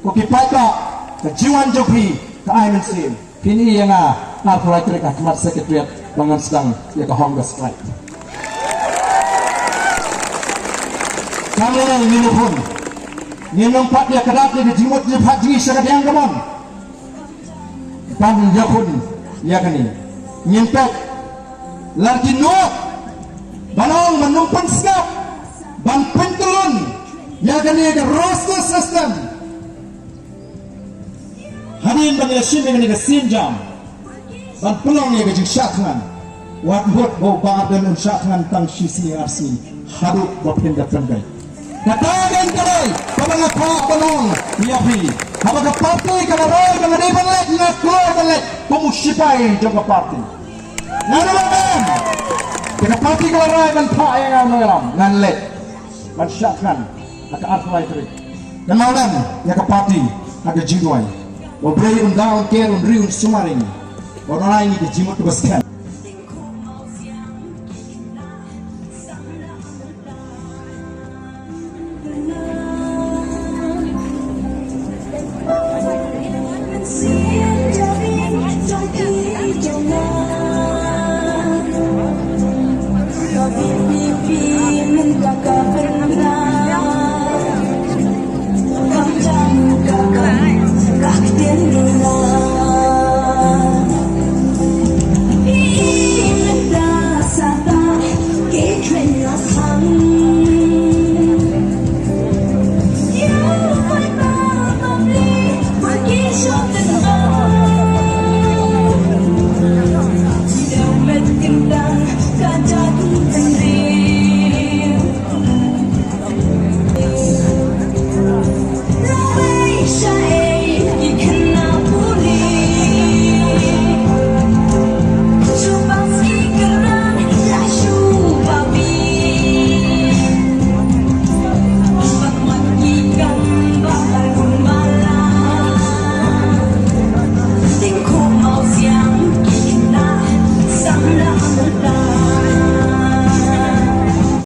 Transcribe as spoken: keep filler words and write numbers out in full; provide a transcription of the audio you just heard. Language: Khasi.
Ko ki paidbah, ka jingwan jong phi ka ai mynsiem. Phin ïohi ïa nga arphew lai tarik ha khmat Secretariat ba ngan sdang ïa ka hunger strike. Kam lei ngin ïakhun. Ngin ym pat ïa kdap ïa ka jingmut jingpyrkhat jong ngi sha ka diang ka mon ban ïakhun ïa kane. Ngin peit la ki noh ban ong ban ym pynsngap ban pyntyllun ïa kane ka roster system. Hadien ba ngi la shim ïa kane ka sienjam ban pynlong ïa ka jingshah thngan, wat mut ba u Bah Ardent un shah thngan tang shi sngi ar sngi haduh ba phin da pynbeit. Kata ka dei kaba nga kwah ban ong ïa phi. Haba ka party ka la rai ba nga dei ban leit, nga kloi ban leit kum u sipai jong ka party. Nga dei ban leit. Te ka party ka la rai ban phah ïa nga, nongïalam, ngan leit ban shah thngan ha ka arphew lai tarik. Ngan leit ïa ka party ha ka jingduwai. Ba U Blei un da, un ker, un ri, un sumar ïa ngi, ba un ai ngi ka jingmut kaba skhem.